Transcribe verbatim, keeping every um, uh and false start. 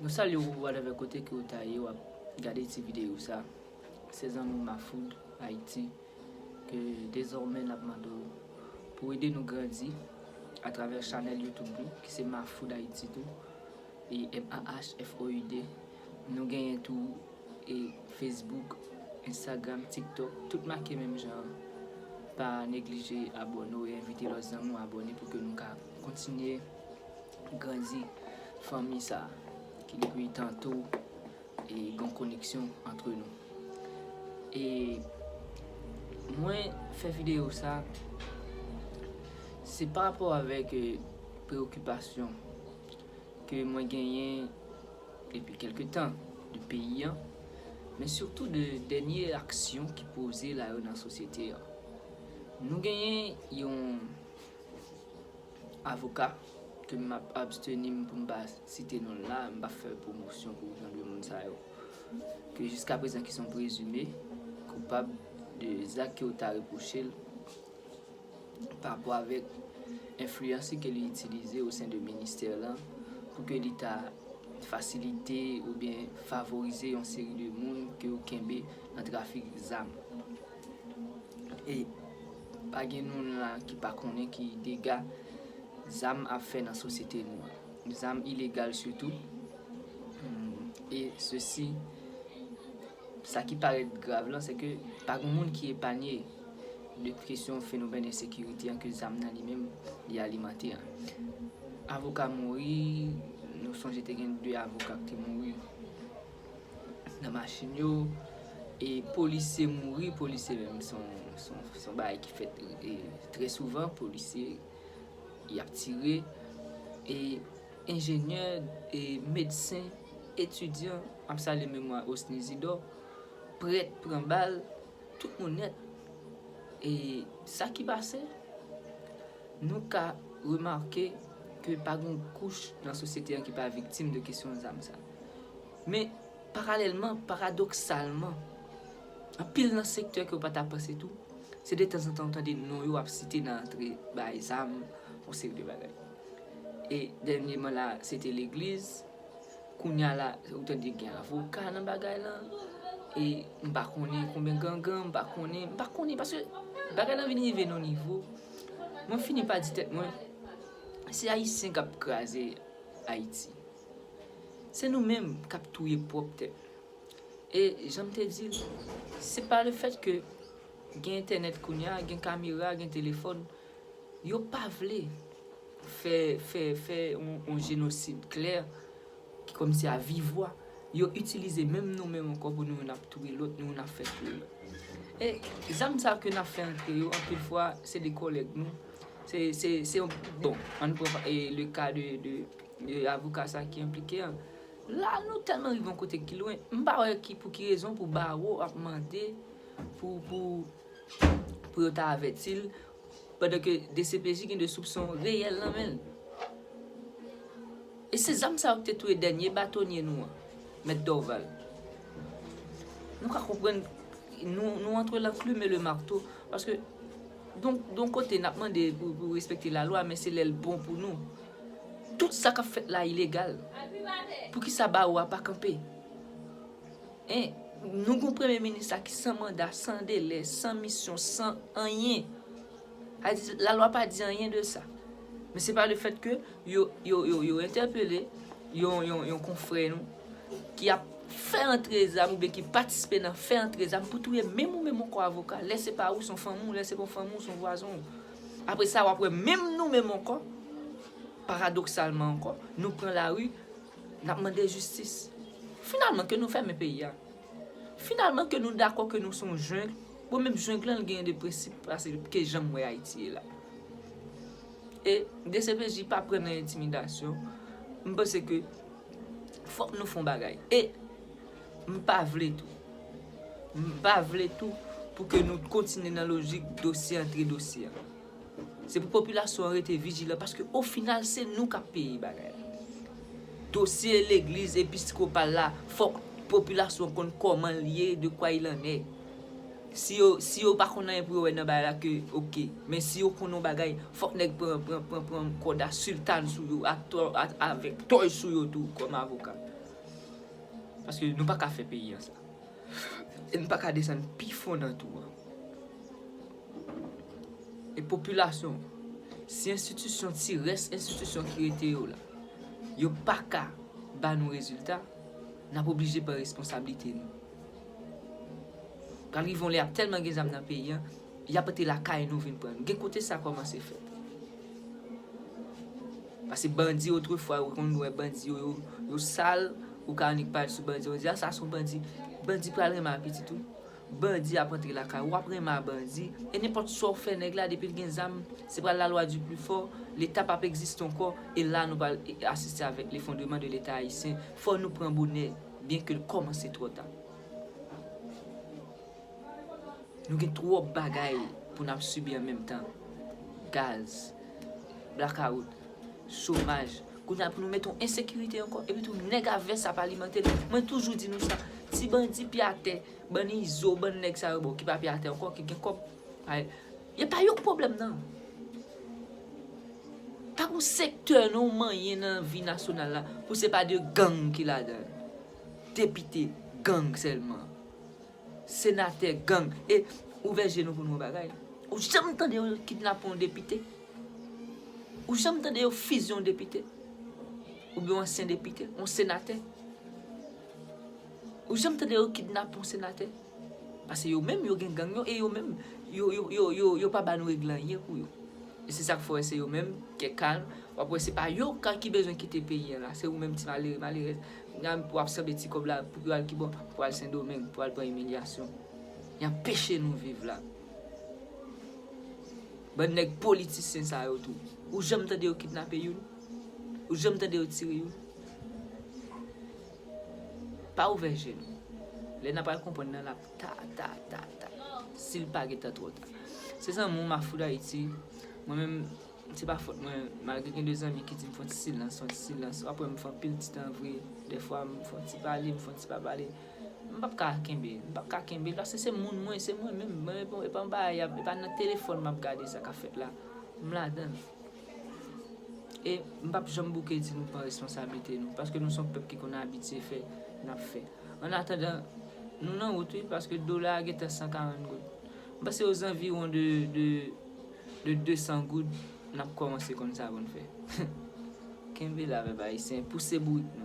Nou salye w atravè kote ke w ta ye, w ap gade ti videyo sa. Se zanmi w Mafoud Ayiti, ke dezòmè n ap mande w pou ede nou grandi atravè chanèl YouTube nou, ki se Mafoud Ayiti tou, e M A H F O U D. Nou genyen tou e Facebook, Instagram, TikTok, tout make menm jan an. Pa neglije abòne w e envite lòt zanmi w abòne pou ke nou ka kontinye grandi fanmi sa ki depi tanto e gen koneksyon antre nou. E mwen fè videyo sa, se pa rapò avèk, e, preokipasyon ke mwen genyen depi kèlke tan de peyi an, men sitou de dènye aksyon ki poze la yo nan sosyete an. Nou genyen yon avoka ke m ap absteni m pou m pa site non l la, m pa fè pwomosyon pou jan de moun sa yo, ke jiskaprezan ki son prezime koupab de zak ke yo ta repwoche l pa rapò avèk enfliyans ke li itilize o sen de ministè lan pou ke li ta fasilite oubyen favorize yon seri de moun ke yo kenbe nan trafik zam. E pa gen moun la ki pa konnen ki dega zam ap fè nan sosyete nou an. Zam ilegal sitou. Hmm, e sesi, sa ki parèt grav lan, se ke pa gen moun ki epanye de kesyon fenomèn ensekirite an ke zam nan li menm li alimante an. Avoka mouri, nou sonje te gen de avoka ki te mouri nan machin yo, e polisye mouri, polisye menm se yon, se yon, se yon bagay ki fèt, e, trè souvan, polisye y ap tire, e enjenyè, e medsen, etidyan, m ap salye memwa Osny Zidor, prèt pran bal, tout moun nèt. E sa ki pase, nou ka remake ke pa gen kouch nan sosyete an ki pa viktim de kesyon zam sa. Men, paralèlman, paradoksalman, anpil nan sektè ke w pa ta panse tou, se de tanzantan w tande non yo ap site nan antre bay zam, yon seri de bagay. E dènyèman la, se te legliz. Kounye a la, ou tande gen avoka nan bagay lan. E m pa konnen konbyen gangan, m pa konnen, m pa konnen, paske bagay lan vin rive nan nivo. Mwen fini pa di tèt mwen, se Ayisyen k ap kraze Ayiti. Se nou menm k ap touye pwòp tèt nou. E jan m te di l, se pa lefèt ke gen entènèt kounye a, gen kamera, gen telefòn, yo pa vle fè, fè, fè yon, yon jenosid klè, ki kòmsi a vivwa. Yo itilize menm nou menm ankò pou nou youn ap touye lòt, nou youn ap fè touye lòt. E zam sa ke n ap fè antre yo, anpil fwa, se de kòlèg nou. Se, se, se yon, bon, ann pran, e, le ka de, de, de avoka sa ki enplike an. La, nou tèlman rive yon kote ki lwen, m pa wè ki, pou ki rezon pou bawo ap mande pou, pou, pou yo ta avèti l, pandan ke D C P J gen de soupson reyèl nan men l. E se zam sa yo ki te touye dènye batonye nou an, Mèt Dorval. Nou ka konprann, nou, nou antre lan plume le marto, paske, donk, yon kote, n ap mande pou, pou respekte lalwa, men se lè l bon pou nou. Tout sa k ap fèt la ilegal. Poukisa bawo a pa kanpe? En, nou gen yon premye minis la ki san manda, san delè, san misyon, san anyen. Sa di, lalwa pa di anyen de sa. Men se pa lefèt ke yo, yo, yo, yo entèpele yon, yon, yon konfrè nou ki ap fè antre zam oubyen ki patisipe nan fè antre zam pou touye menm ou menm ankò avoka. Lè se pa ou, se yon fanmi w, lè se pa yon fanmi w, se yon vwazen w. Apre sa, w ap wè menm nou menm ankò, paradoksalman ankò, nou pran lari, n ap mande jistis. Finalman, ke nou fèmen peyi a. Finalman, ke nou dakò ke nou se yon jeng, bon, menm jeng lan, l genyen de prensip pase ke jan m wè Ayiti ye la. E D C P J pa pran nan entimidasyon. M panse ke fòk nou fè yon bagay. E m pa vle tou. M pa vle tou pou ke nou kontinye nan lojik dosye antre dosye an. Se pou popilasyon an rete vijilan, paske o final, se nou k ap peye bagay la. Dosye legliz episkopal la, fòk popilasyon konn kòman l ye, de quoi il en est. Si yo, si yo pa konn anyen pou yo wè nan bagay la, ke, oke. Men si yo konn yon bagay, fòk nèg pran, pran, pran, pran kòd a siltan sou yo, ak tò-, ak, avèk tòy sou yo tou, kòm avoka. Paske nou pa ka fè peyi an sa. E nou pa ka desann pi fon nan twou an. E popilasyon, si enstitisyon, ti rès enstitisyon ki rete yo la, yo pa ka ba nou rezilta, n ap oblije pran responsablite nou. Pral rive yon lè ap tèlman gen zam nan peyi an, y ap antre lakay nou vin pran nou. Gen kote sa kòmanse fèt. Paske bandi otrefwa, ou konn wè bandi yo, yo, yo sal, ou ka annik pale sou bandi, ou di, a, sa se yon bandi. Bandi pral renmen a pitit ou. Bandi ap antre lakay ou, w ap renmen a bandi. E nenpòt sa w fè nèg la, depi l gen zam, se pral la loi du plus fort. Leta p ap egziste ankò. E la, nou pral asiste avèk lefondreman de Leta ayisyen. Fò nou pran bonè, byen ke l kòmanse twò ta. Nou gen twòp bagay pou n ap sibi an menm tan. Gaz, blakawout, chomaj. Kounye a pou nou mete yon ensekirite ankò. Epi tou, nèg a vès ap alimante l. Mwen toujou di nou sa. Ti bandi pye atè, bann Izo, bann nèg sa yo, bon, ki pa pye atè ankò, ki gen kòb. Ay, e pa yo k pwoblèm nan. Pa gon sektè non manyen nan vi nasyonal la pou se pa de gang ki ladan l. Depite, gang sèlman. Senatè, gang. E ouvè je nou pou nou yon bagay. Ou janm tande yo kidnape yon depite? Ou janm tande yo fizye yon depite? Oubyen yon ansyen depite, yon senatè? Ou janm tande yo kidnape yon senatè? Paske yo menm, yo gen gang yo, e yo menm, yo, yo, yo, yo, yo pa ba nou regle anyen pou yo. E se sa k fè w wè se yo menm, kè kalm, w ap wè se pa yo ka ki bezwen kite peyi an la, se ou menm ti malere, malerèz, w ap sanble ti kòb la pou yo al kibò, pou al Sendomeng, pou al pran imilyasyon. Y anpeche nou viv la. Bann nèg politisyen sa yo tou. Ou janm tande yo kidnape youn? Ou janm tande yo tire youn? Pa ouvè je nou. Lè n a pral konprann nan l ap ta, ta, ta, ta. Si l pa gentan twò ta. Se zanmi w m a fout Ayiti. Mwen menm, se pa fòt mwen. Malgre gen de zanmi ki di m fè yon ti silans, fè yon ti silans. W ap wè m fè anpil ti tan vre. Dèfwa m fè yon ti pale, m fè yon ti pa pale. M p ap ka kenbe. M p ap ka kenbe. Paske se moun mwen, se mwen menm. Mwen, e pa, e pa anba, e pa nan telefòn m ap gade sa k ap fèt la. M ladan l. E m p ap janm bouke di nou pran responsablite nou, paske nou se yon pèp ki konn abitye fè, n ap fè. Annatandan, nou nan wout wi, paske dola a gentan san karant goud. M panse ozanviwon de, de, de de san goud, n ap kòmanse konn sa pou n fè. Kenbe la, pèp ayisyen, pouse bourik nou.